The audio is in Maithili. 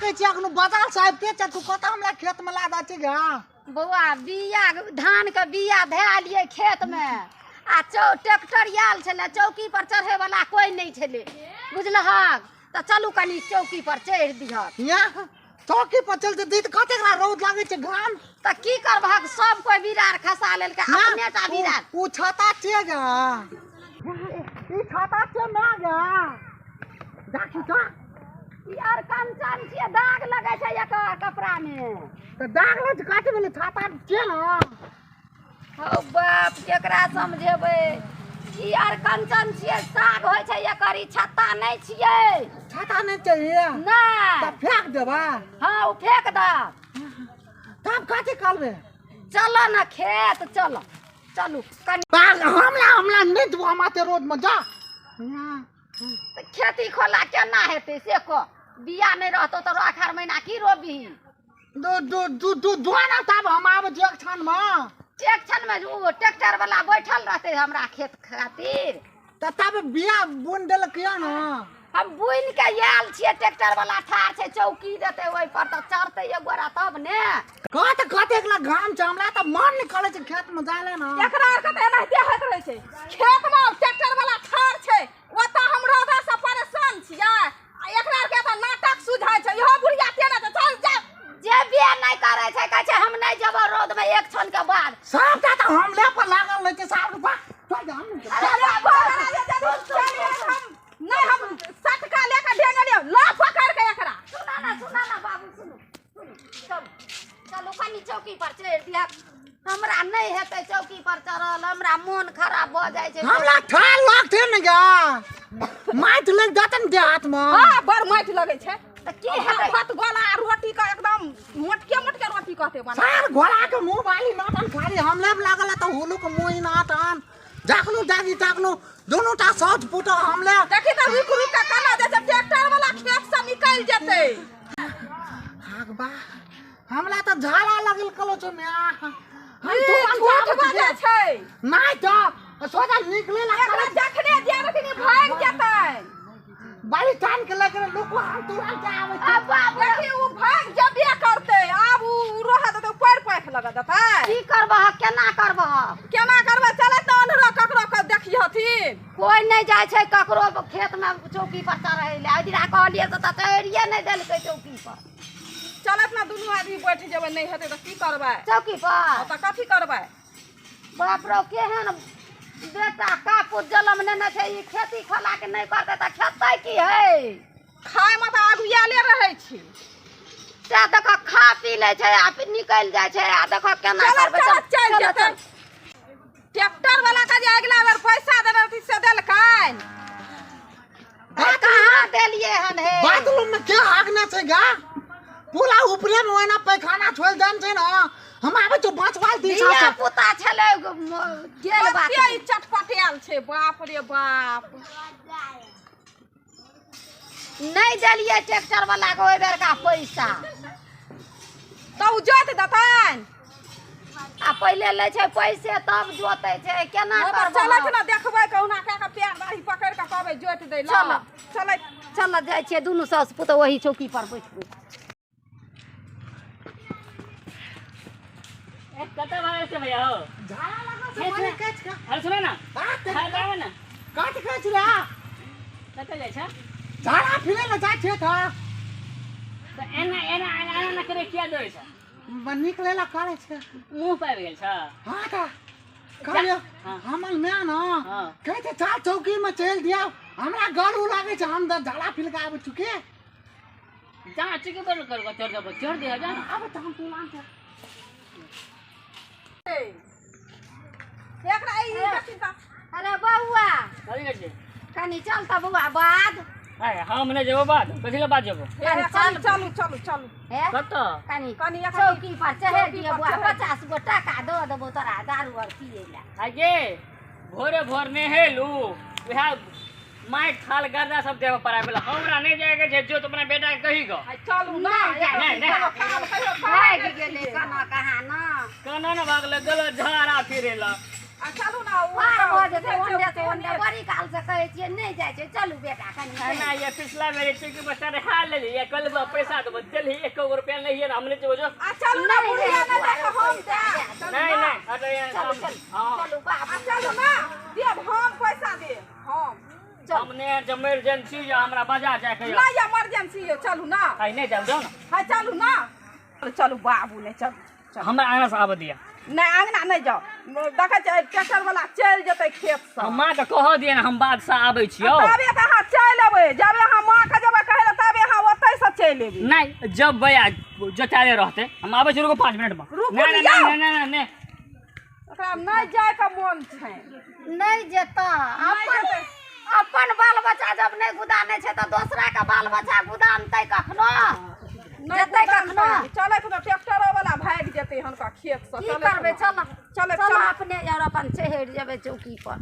ताकै छी अखनो बाजार से आबिते छै तू कत हमरा खेत में ला दै छी गा। बौआ बिया धान के बिया धए लिए खेत में आ ट्रैक्टर आयल छलै, चौकी पर चढ़े वाला कोई नहीं छलै, बुझलहक? तऽ चलू कनी चौकी पर चढ़ि दिहक। यहाँ चौकी पर चलते दी तऽ कतेक रौद लागै छै घाम। तऽ की करबहक, सब कोई बिरार खसा लेलकै, अपने टा बिरार। उ छाता छै गा, ई छाता छै ना गा, देखी तऽ यार कंचन छियै, दाग लगै छै एकर कपड़ा में। तऽ दाग लगै छै काटे भेलै, छाता छै ना। हौ बाप, केकरा समझेबै? ई आर कंचन छियै, साग होइ छै एकर, ई छत्ता नहि छियै। छाता नहि चाहिए? नहि। तऽ फेंक देबा? हाँ, ओ फेंक दऽ। तब कथी करबै? चल ना खेत, चल चलू कनी। हमरा हमरा नहि देबो, हम आते रोड में जा। तऽ खेती खोला केना हेतै से कह? बिया नहि रहतौ तऽ आखर महीना की रोपबही? दू दू दू दू दू ना, तब हम आबै छी एक क्षण में। एक क्षण में ओ ट्रैक्टर वाला बैठल रहतै हमरा खेत खातिर। तऽ तब बिया बुन देलक या ना? हम बुनि के आयल छियै, ट्रैक्टर वाला ठाढ़ छै, चौकी देतै ओहि पर तऽ चढ़तै एक गोरा तब ने। कत कतेक ला घाम छै, हमरा तऽ मन नहि करै छै खेत में जाय ले ना। एकरा आर के तऽ एनाहिते होइत रहै छै, खेत में ट्रैक्टर वाला ठाढ़ छै, ओतऽ हम रौदा से परेशान छियै, आ एकरा आर के तऽ नाटक सुझाइ छै। इहो बुढ़िया तेना तऽ चल जा। जे बिया नहि करै छै कहै छै हम नहि जेबो रौद में एक क्षण के बाद। सबटा तऽ हमले पर लागल रहै छै साल रुपा। चल जा, हम नहि अरे बाबा, नहीं, हम सटका लेके डेंगलियो ला पकड़ के एकरा। सुना ना, सुना ना बाबू, सुनू सुनू, चलू चलू कनी चौकी पर चढ़ि दिहक। हमरा नहि हेतै चौकी पर चढ़ल, हमरा मोन खराब भऽ जाइ छै। हमरा ठाल लागतै ने गा, माटि लागि जातै ने देह हाथ में। हाँ, बड़ माटि लगै छै। तऽ की हेतै? भात गोला रोटी के एकदम मोटके मोटके रोटी कहते बना। सार घोड़ा के मुंह वाली नाटन खाली हमले लागल तऽ हुलू के मुंह नाटन जागलू जागी जागलू दोनों टा सौत पुतो हमले। देखी तऽ रुक रुक के कना जाइ छै, ट्रैक्टर वाला खेत से निकलि जेतै। हाक बा, हमरा तऽ झाड़ा लगल कलो छौ म्या। हम ई तुरंत झूठ आबै बजै छियै। छै। नहि तऽ सोचा निकले ला एकरा जखने जे रखनी भागि जेतै। बाड़ी टान के लगे लोको, हम तुरंत आबै छियै। आ बाबू, देखी उ भागि जेबे करतै, आब उ रहत तऽ पैर पाखि लगा देतै। की करबह, केना करबह? केना करबै? चलैत तऽ अन्हरो ककरो के देखिहथिन। कोई नहि जाइ छै ककरो खेत में चौकी पर चढ़ै लए। ओहि दिना कहलियै से तऽ चढ़िए नहि देलकै चौकी पर। चलत ना दुनू आदमी बैठ जेबै, नहि हेतै तऽ की करबै? चौकी पर तऽ कथी करबै? बाप रो, केहन बेटा कापूत जलम नेने छै, ई खेती खोला के नहि करतै तऽ खेतै की है? खाय मे तऽ आगुआले रहै छी। सएह देख, खा पी लै छै आ फिर निकलि जाइ छै। आ देख केना चलत करबै? चलत चलि चल, जेतै। चल। ट्रैक्टर वाला के जे अगिला बेर पैसा देने रहथिन से देलकनि? कहाँ देलियै हन हे? बाथरूम में के हागने छै गा? पूरा ऊपरे में ओहिना पैखाना छोड़ि देने छै ना। हम आबै छियौ बाँचवाल दिस। धिया पुता छलै गेल बात। कते ई चटपटायल छै, बाप रे बाप। नहि देलियै ट्रैक्टर वाला के ओहि बेरका पैसा। तऽ उ जोति देतनि? आ पहिले लै छै पैसे तब जोतै छै, केना हँ, तऽ करबह? चलत ने देखबै, कहुना कए कऽ पैर दाढ़ी पकड़ि कऽ कहबै जोति दै लए। चलऽ। चलैत चल जाइ छियै दुनू सासु पुतोहु ओही चौकी पर बैठबै। कतऽ भागल छै भैया हो? झाड़ा लागल छै पानि काटि के। अरे सुनो ना। बात खाय पाबै ना। काटि काटि ला। कतऽ जाइ छै? झाड़ा फिरे लए जाइ छियै तऽ। तऽ एना एना एना एना करे किया दौड़ै छै? निकले ला करै छै। मुँह पाबि गेल छ? हाँ तऽ कहलियौ हाँ। हमर माय ने हाँ। कहै छै चल चौकी में चलि दियौ, हमरा गलू लागै छै, हम तऽ झाड़ा फिर के आबै छी के। जा चौकी पर कर चढ़ देबो, चढ़ दिह जा। आबै तऽ हम तुरंत। एकरा ई देखी तऽ। अरे बौआ, कथी कहै छै? कनी चल तऽ बौआ बाद। आय हम नहि जेबो बाद, कथी लए बाद जेबो? कनी चल। चलू चलू चलू। हे कतऽ? कनी कनी एखन चौकी पर चढ़ि चौकी दिअ पर बौआ, चढ़ि। 50 गो टाका दऽ देबौ तोरा दारू आर पियै लए। आ गे भोरे भोर नहेलू, वएह माटि थाल गर्दा सब देह पर आबि गेल। हमरा नहि जायके छै, जो तो अपना बेटा के कही गो। आइ चलू ना। नहि, नहि। कोनो काम कहियो भागि करै गेलै छियै। कना कहाँ ना। केना ने भागल गेलो झाड़ा फिरे लए। आ चलू ना ओ पार भऽ जेतै ओन्ने से ओन्ने। बड़ी काल से कहै छियै, नहि जाइ छै। चलू बेटा कनि। ना ये पिछला बेर चौकी पर चढ़ा लेली, ये कल पैसा देबो देलही, एको गो रुपया नहीं है, हम नहीं जेबो जो। आ चलू ना। नहि बुढ़िया रे, नहि जाके हम जायब। चलू नहीं ना। नहीं, अरे ये चलू चलू। हाँ। चलू बाबू। आ चलू ना, देब हम पैसा, देब हम। हम ने इमरजेंसी या हमरा बाजार जाए के। नहि, इमरजेंसी यौ, चलू ना। आई नहीं जाब, जाओ ना। है चलू ना, चलू बाबू, नहि चलू, चलू। हमरा आंगन से आबऽ दिया। नहि, अङ्गना नहि जाउ। देखै छियै ट्रैक्टर वाला चलि जेतै खेतसँ। हम माँ के कह दिया ने, हम बाद से आबै छियौ। तबे तऽ अहाँ चलि एबै। जबे अहाँ माँके जेबै कहै लए, तबे अहाँ ओतहिसँ चलि एबै। नहीं, जब भैया जोताले रहते हम आबै छी, रुको 5 मिनट में। रुकू। नहीं नहीं। जाओ। नहीं नहीं नहीं। ओकरा नहि जायके मोन छै। नहि जेतऽ। अपन जेतै। अपन बाल बच्चा जब नहि गुदानै छै तऽ दोसरा के बाल बच्चा गुदानतै कखनो? नहि जेतै गुदान कखनो? चलैत ने, ट्रैक्टरो वाला भागि जेतै हुनका खेतसँ। की चलैत करबै? ने। चल। चल। चल। चल। अपने यार अपन चढ़ि जेबै चौकी पर।